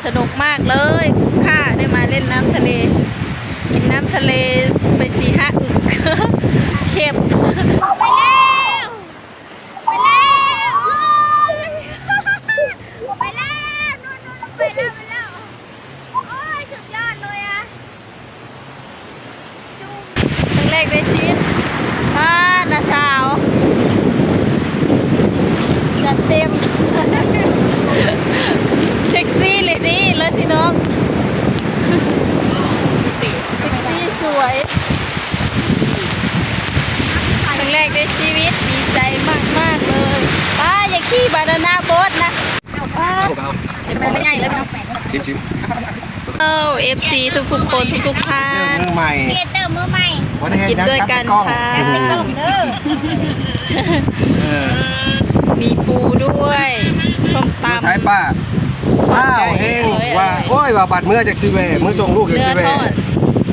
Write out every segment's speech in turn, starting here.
ສະໜຸກມາກເລີຍ ຄຸ້ມຄ່າໄດ້ມາເລ່ນນ້ຳທະເລ ກິນນ້ຳທະເລໄປສີ່ຫ້າອຶກ ເຄັມ. ໄປແລ້ວ ໄປແລ້ວ ໂອ້ຍ ໄປແລ້ວ ໂນ່ນໆ ໄປແລ້ວ ໄປແລ້ວ ໂອ້ຍ ສຸດຍອດເລີຍອະ. ຄັ້ງແລກໃນຊີວິດ ປ້າ ນ້າສາວ ຈັດເຕັມ ເຊັກຊີເລດີ້ເລີຍພີ່ນ້ອງ ເຊັກຊີສວຍ ຄັ້ງແລກໃນຊີວິດ ດີໃຈມາກໆເລີຍ ປ້າ ຢາກຂີ່ບານານາໂບດນະ. ເອົາ ເອົາ ເອົາ ເອັຟຊີທຸກໆຄົນ ທຸກໆທ່ານ ເຈີມືອໃໝ່ ຄຣີເອເຕີມືໃໝ່ ມາກິນດ້ວຍກັນຄ່ະ ເອີ ມີປູດ້ວຍ ສົ້ມຕຳ ຢູ່ໃສປ້າ ພ້າວແຮງ ວ່າ ໂອ້ຍ ວ່າບັດເມືອຈັກຊິແວ່ ເມືອສົ່ງລູກຈັກຊິແວ່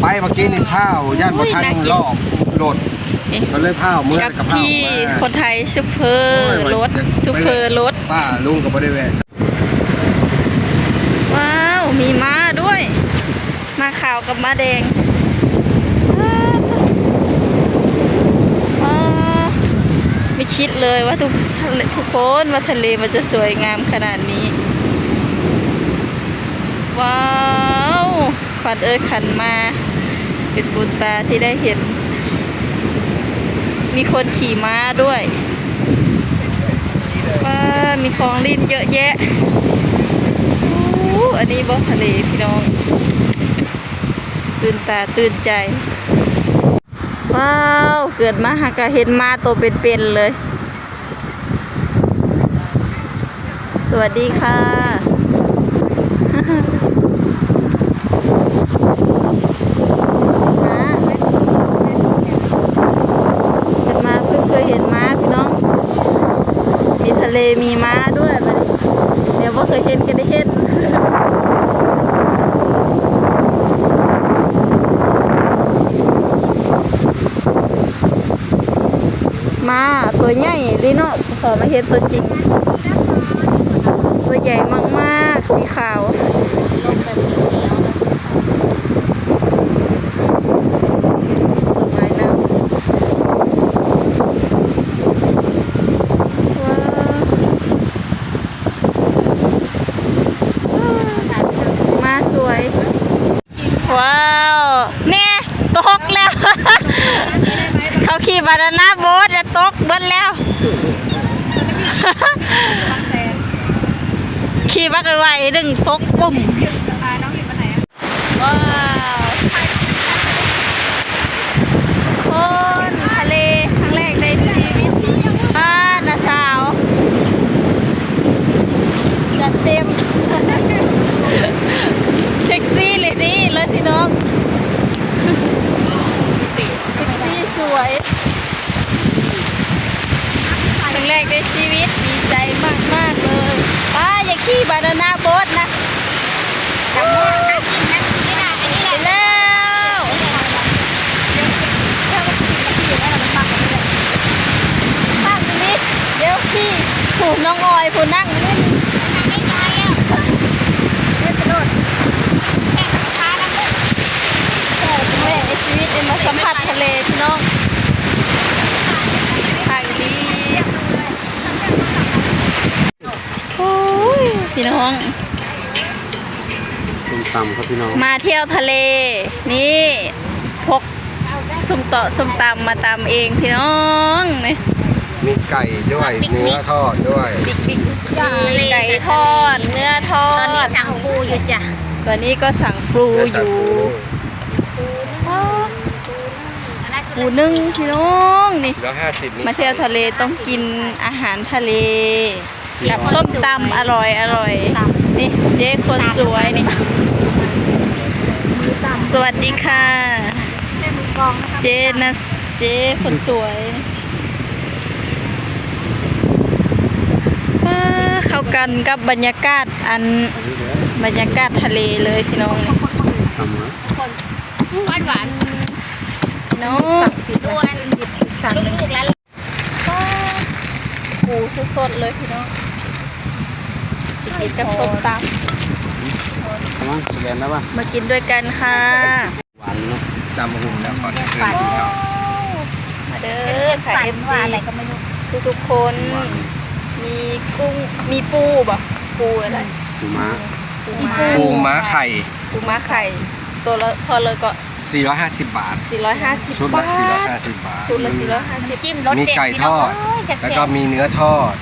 ໄປເມື່ອກີ້ນີ້ພ້າວ ຢ້ານບໍ່ທັນລອບລົດ ກໍເລີຍພ້າວເມືອ ກັບພີ່ຄົນໄທ ໂຊເຟີ ໂອ້ຍ ລົດ ໂຊເຟີລົດ ປ້າລຸງກໍບໍ່ໄດ້ແວ່. ວ້າວ ມີມ້າດ້ວຍ ມ້າຂາວກັບມ້າແດງ ວ້າວ ບໍ່ຄິດເລີຍວ່າທຸກ ທຸກຄົນວ່າທະເລມັນຈະສວຍງາມຂະໜາດນີ້ ວ້າວ. ຂວັນເອີຍ ຂັນມາ ເປັນບຸນຕາທີ່ໄດ້ເຫັນ ມີຄົນຂີ່ມ້າດ້ວຍ ວ້າ ມີຂອງຫຼິ້ນເຍອະແຍະ ໂອ້ ອັນນີ້ບໍ່ທະເລພີ່ນ້ອງ ຕື່ນຕາຕື່ນໃຈ ວ້າວ ເກີດມາຫາກະເຫັນມ້າໂຕເປັນໆເລີຍ. ສະຫວັດດີຄ່ະ ມາ ເກີດມາເພິ່ງເຄີຍເຫັນມ້າພີ່ນ້ອງ ມີທະເລມີມ້າດ້ວຍ ບາດນີ້ແນວບໍ່ເຄີຍເຫັນກໍໄດ້ເຫັນ. ມ້າຕົວໃຫຍ່ອີ່ຫຼີເນາະ ພໍມາເຫັນຕົວຈິງ ຕົວໃຫຍ່ມາກໆ ສີຂາວ ວ້າວ ມ້າສວຍ. ວ້າວ ແນ່ ຕົກແລ້ວ ເຂົາຂີ່ບານານາໂບດແລ້ວຕົກເບິດແລ້ວ ຂີ່ບັກໄວໆ ດຶງຕົກປຸ້ມ ວ້າວ ຄົນທະເລຄັ້ງແລກໃນຊີວິດ ປ້າ ນ້າສາວ ຈັດເຕັມ ເຊັກຊີເລດີ້ເລີຍພີ່ນ້ອງ ເຊັກຊີສວຍ ຄັ້ງແລກໃນຊີວິດ ດີໃຈມາກໆເລີຍ ປ້າ ຢາກຂີ່ບານານາໂບດນະ ໄປແລ້ວ ຂ້າງນີ້ ດຽວຂີ່ ຜູ້ນ້ອງອອຍຜູ້ນັ່ງນີ້ ແມ່ນໃນຊີວິດໄດ້ມາສຳຜັດທະເລພີ່ນ້ອງ ທາງດີ. ໂອ້ຍ ພີ່ນ້ອງ ສົ້ມຕຳຄັບພີ່ນ້ອງ ມາທ່ຽວທະເລ ນີ້ ພົກສົ້ມເຕາະສົ້ມຕຳມາຕຳເອງພີ່ນ້ອງ ນີ້ ມີໄກ່ດ້ວຍ ເນື້ອທອດດ້ວຍ ມີໄກ່ທອດ ເນື້ອທອດ ຕອນນີ້ສັ່ງປູຢູ່ຈ້ະ ຕອນນີ້ກໍສັ່ງປູຢູ່ ປູ ປູໜຶ່ງພີ່ນ້ອງ ນີ້ ສີ່ຮ້ອຍຫ້າສິບ ມາທ່ຽວທະເລຕ້ອງກິນອາຫານທະເລ ກັບສົ້ມຕຳອະລ່ອຍໆ ນີ້ເຈ້ຄົນສວຍນີ້ ສະຫວັດດີຄ່ະ ເຈ້ນະ ເຈ້ຄົນສວຍ ວ້າ ເຂົ້າກັນກັບບັນຍາກາດ ອັນ ບັນຍາກາດທະເລເລີຍພີ່ນ້ອງ ຫວານໆ ເນາະ ລູກໆ ຫຼານໆ ປູສົດໆເລີຍພີ່ນ້ອງ ຊິກິນກັບສົ້ມຕຳ ໂອ້ ສະແກນໄດ້ປະ? ມາກິນດ້ວຍກັນຄ່ະ. ຫວານເນາະ ຕຳບັກຫຸ່ງແລ້ວ ຂໍເຊີນກິນເຂົ້າ. ມາເດີຄ່ະ ເອັຟຊີ ທຸກໆຄົນ. ມີກຸ້ງ ມີປູບໍ່? ປູອະໄລ? ປູມ້າ ປູມ້າ ປູມ້າໄຂ່ ປູມ້າໄຂ່ ໂຕລະເທົ່າໃດເກາະ? ສີ່ຮ້ອຍຫ້າສິບບາດ ສີ່ຮ້ອຍຫ້າສິບ ຊຸດລະສີ່ຮ້ອຍຫ້າສິບບາດ ຊຸດລະສີ່ຮ້ອຍຫ້າສິບ ມີໄກ່ທອດ ແລ້ວກໍມີເນື້ອທອດ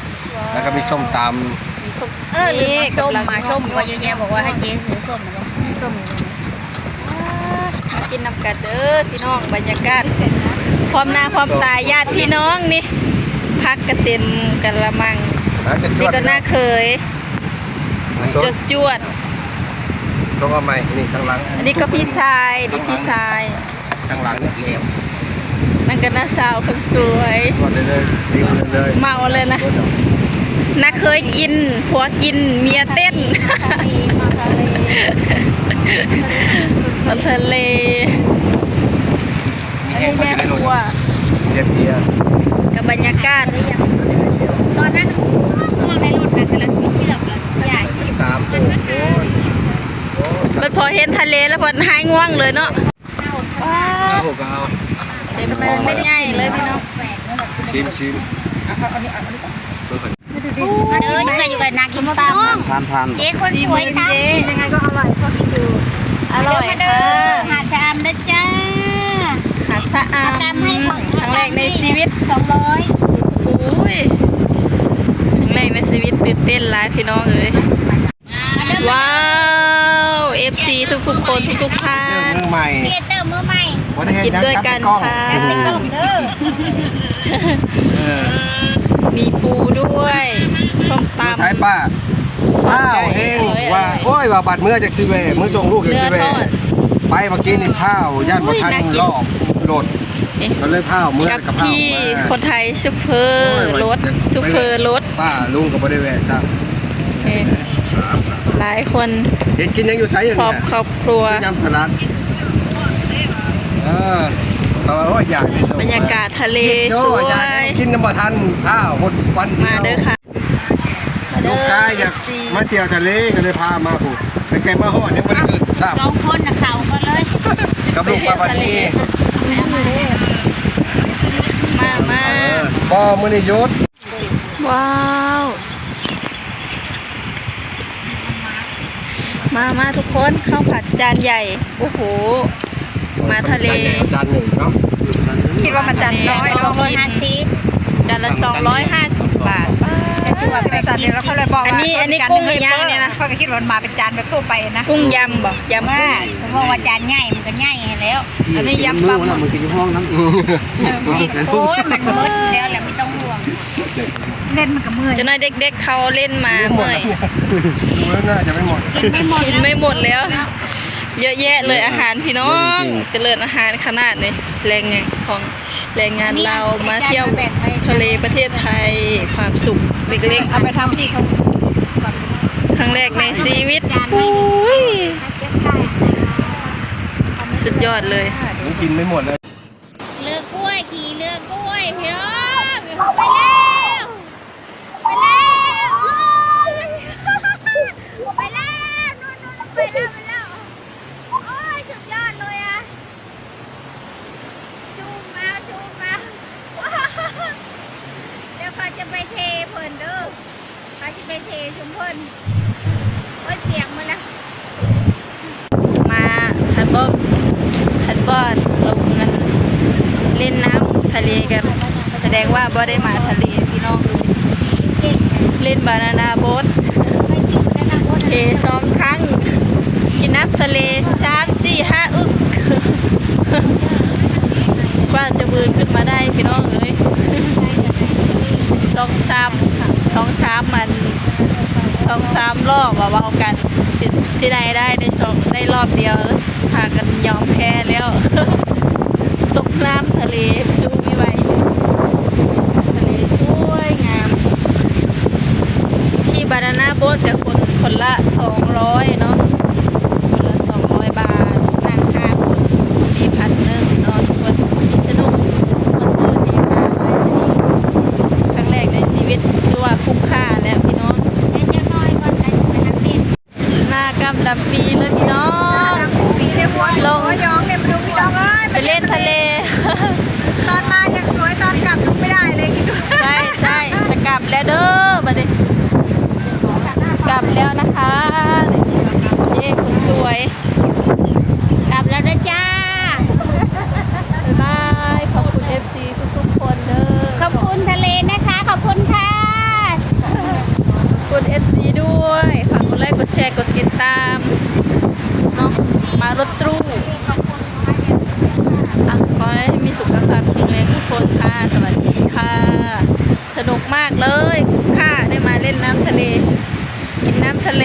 ແລ້ວກໍມີສົ້ມຕຳ ມີສົ້ມ ເອີ ລືມເອົາສົ້ມມາ ສົ້ມກໍເຍາະແຍະ ບອກວ່າໃຫ້ເຈຊື້ສົ້ມ ສົ້ມ ມາກິນນຳກັນເດີພີ່ນ້ອງ ບັນຍາກາດ ພ້ອມໜ້າພ້ອມຕາຍາດພີ່ນ້ອງນີ້ ຜັກກະເຕັມກະລະມັງ ນີ້ກໍນ້າເຂີຍ ຈວດໆ ສົ່ງເອົາໃໝ່ ນີ້ທາງຫຼັງ ອັນນີ້ກໍພີ່ຊາຍ ນີ້ພີ່ຊາຍ ທາງຫຼັງນີ້ແລ້ວ ນັ້ນກໍນ້າສາວຄົນສວຍ ເມົາເລີຍນະ ນ້າເຂີຍກິນ ຜົວກິນ ເມຍເຕັ້ນ ມາທະເລ ມາທະເລ ອັນນີ້ແມ່ຄົວ ກັບບັນຍາກາດ ຕອນນັ້ນງ່ວງໃນລົດນະ ກຳລັງຊິເຊື່ອມລະ ສາມໂມງ ໂອ້ຍ ບັດພໍເຫັນທະເລແລ້ວ ເພິ່ນຫາຍງ່ວງເລີຍເນາະ. ວ້າວ ເອົາ ເຕັມໝໍ້ໃຫຍ່ເລີຍພີ່ນ້ອງ ຊິມ ຊິມ ເອົາ ເອົາອັນນີ້ ເອົາອັນນີ້ກ່ອນ ມາເດີ ຢູ່ກັນ ຢູ່ກັນ ໜ້າກິນຕຳ ຜ່ານໆ ເຈຄົນສວຍຕຳ ກິນຍັງໄງກໍອະລ່ອຍ ພໍກິນຢູ່ ອະລ່ອຍ ມາເດີ ຫາດຊະອຳເດີຈ້າ ຫາດຊະອຳ ຄັ້ງແລກໃນຊີວິດ ສອງຮ້ອຍ ໂອ້ຍ ຄັ້ງແລກໃນຊີວິດ ຕື່ນເຕັ້ນຫຼາຍພີ່ນ້ອງເອີຍ. ວ້າວ ເອັຟຊີ ທຸກໆຄົນ ທຸກໆທ່ານ ເດີ ມືໃໝ່ ຄຣີເອເຕີມືໃໝ່ ມາກິນດ້ວຍກັນຄ່ະ ເອີ ມີປູດ້ວຍ ສົ້ມຕຳ ໃສ່ປ້າ ອ້າວ ເຮງວ່າ ໂອ້ຍ ວ່າບາດເມືອຈັກຊິແວ່ ເມືອສົ່ງລູກຈັກຊິແວ່ ໄປເມື່ອກີ້ນີ້ພ້າວ ຢ້ານບໍ່ທັນລອບລົດ ກໍເລີຍພ້າວເມືອ ກັບພີ່ຄົນໄທ ໂຊເຟີລົດ ໂຊເຟີລົດ ປ້າລຸງກໍບໍ່ໄດ້ແວ່ຊ້ຳ. ເອີ ຫຼາຍຄົນ ເຮັດກິນຫຍັງຢູ່ໃສ ຄອບຄົວ ຍຳສະຫຼັດ ເອີ ແຕ່ວ່າ ໂອ້ຍ ຢາກໄດ້ ບັນຍາກາດທະເລສວຍ ກິນນຳບໍ່ທັນ ພ້າວໝົດວັນດຽວ ມາເດີຄ່ະ ມາເດີ ລູກຊາຍຢາກມາທ່ຽວທະເລ ກໍເລີຍພາມາພຸ້ນ ແຕ່ມາຮອດຍັງບໍ່ໄດ້ຂຶ້ນຊ້ຳ ສອງຄົນນະ ເຂົ້າກ່ອນເລີຍ ກັບລູກປ້າພັນນີ ມາ ມາ ເອີ ບໍ່ ມື້ນີ້ຢຸດ. ວ້າວ ມາ ມາທຸກຄົນ ເຂົ້າຜັດຈານໃຫຍ່ ໂອ້ໂຫ ມາທະເລ ຈານໜຶ່ງເນາະ ຄິດວ່າມັນຈານໜຶ່ງ ສອງຮ້ອຍຫ້າສິບ ຈານລະສອງຮ້ອຍຫ້າສິບບາດ ກໍຖືວ່າແປດສິບ ອັນນີ້ ອັນນີ້ກຸ້ງອີ່ຫຍັງນີ້ນະ ຂ້ອຍກໍຄິດວ່າມັນມາເປັນຈານແບບທົ່ວໄປນະ ກຸ້ງຢຳບໍ ຢຳກຸ້ງ ເຂົາບອກວ່າຈານໃຫຍ່ມັນກໍໃຫຍ່ຫັ້ນແຫຼ້ວ ອັນນີ້ຢຳປາໝຶກ ມັນກໍຢູ່ຫ້ອງນຳ ໂອ້ຍ ມັນໝົດແລ້ວແຫຼະ ບໍ່ຕ້ອງຫ່ວງ. ເຫຼັ້ນມັນກໍເມື່ອຍ ຈະໜ້ອຍເດັກໆເຂົາເຫຼັ້ນມາເມື່ອຍ ເມື່ອຍ ໜ້າຈະໄມ່ໝົດ ກິນໄມ່ໝົດ ກິນໄມ່ໝົດແລ້ວ ເຍາະແຍະເລີຍອາຫານພີ່ນ້ອງ ເຈຣິນອາຫານຂະໜາດນີ້ ແຮງງານຂອງ ແຮງງານລາວມາທ່ຽວທະເລປະເທດໄທ ຄວາມສຸກເລັກໆ ເອົາໄປທຳທີ່ເຂົາ ຄັ້ງແລກໃນຊີວິດ ໂອ້ຍ ສຸດຍອດເລີຍ ກິນໄມ່ໝົດເລີຍ. ເຮືອກ້ວຍ ຂີ່ເຮືອກ້ວຍ ພີ່ນ້ອງ ໄປແລ້ວ ໄປແລ້ວ ໂອ້ຍ ໄປແລ້ວ ນູ້ນໆ ໄປແລ້ວ ໄປແລ້ວ ໂອ້ຍ ສຸດຍອດເລີຍອະ ຊູມເອົາ ຊູມເອົາ ດຽວຂ້ອຍຈະໄປເທເພິ່ນເດີ. ຂ້ອຍຊິໄປເທຊຸມເພິ່ນ ໂອ້ຍ ປຽກໝົດລະ ມາ ຄັນບໍ່ ຄັນບໍ່ລົງເງິນ ເຫຼັ້ນນ້ຳທະເລກັນ ສະແດງວ່າບໍ່ໄດ້ມາທະເລພີ່ນ້ອງເອີຍ ເຫຼັ້ນບານານາໂບດ ເທສອງຄັ້ງ ກິນນ້ຳທະເລສາມ ສີ່ ຫ້າອຶກ ກວ່າຈະບືນຂຶ້ນມາໄດ້ພີ່ນ້ອງເອີຍ ສອງສາມ ສອງສາມ ອັນ ສອງສາມລອບ ວ່າເວົ້າກັນ ທີ່ໃດໄດ້ ໄດ້ສອງ ໄດ້ລອບດຽວ ພາກັນຍອມແພ້ແລ້ວ ຕົກນ້ຳທະເລສູ້ບໍ່ໄຫວ ທະເລສວຍງາມ ຂີ່ບານານາໂບດກັບຄົນ ຄົນລະສອງຮ້ອຍເນາະ ຄົນລະສອງຮ້ອຍບາດ ນັ່ງຫ້າຄົນ ມີພັນໜຶ່ງເນາະ ທຸກຄົນ ສະໜຸກມ່ວນຊື່ນດີ ມາຫຼາຍ ຄັ້ງແລກໃນຊີວິດ ຖືວ່າຄຸ້ມຄ່າແລ້ວພີ່ນ້ອງ ໄດ້ຈັກໜ້ອຍກ່ອນ ໄດ້ໄປທາງເດັດ ໜ້າກ້ຳດ າມປີເລີຍພີ່ນ້ອງ ລະດັບຄູປີເດ້ ຫົວ ລງ ຫົວຢອງເດ້ ມາດູພີ່ນ້ອງເອີຍ ໄປເລ່ນທະເລ ຕອນມາຍັງສວຍ ຕອນກັບລົງໄມ່ໄດ້ເລີຍ ຄິດດູ ໃຊ່ ໃຊ່ ຈະກັບແລ້ວເດີ ບັດນີ້ ກັບແລ້ວນະຄະ ເອ ຄົນສວຍ ກັບແລ້ວເດີຈ້າ ບາຍບາຍ ຂອບຄຸນເອັຟຊີທຸກໆຄົນເດີ ຂອບຄຸນທະເລນະຄະ ຂອບຄຸນຄ່ະ ຂອບຄຸນເອັຟຊີດ້ວຍ ຝາກກົດໄລກ໌ ກົດແຊ ກົດຕິດຕາມເນາະ ມາລົດຕູ້ ອ່ະ ຂໍໃຫ້ມີສຸຂະພາບແຂງແຮງທຸກຄົນຄ່ະ ສະຫວັດດີຄ່ະ ສະໜຸກມາກເລີຍ ຄຸ້ມຄ່າໄດ້ມາເລ່ນນ້ຳທະເລ ກິນນ້ຳທະເລ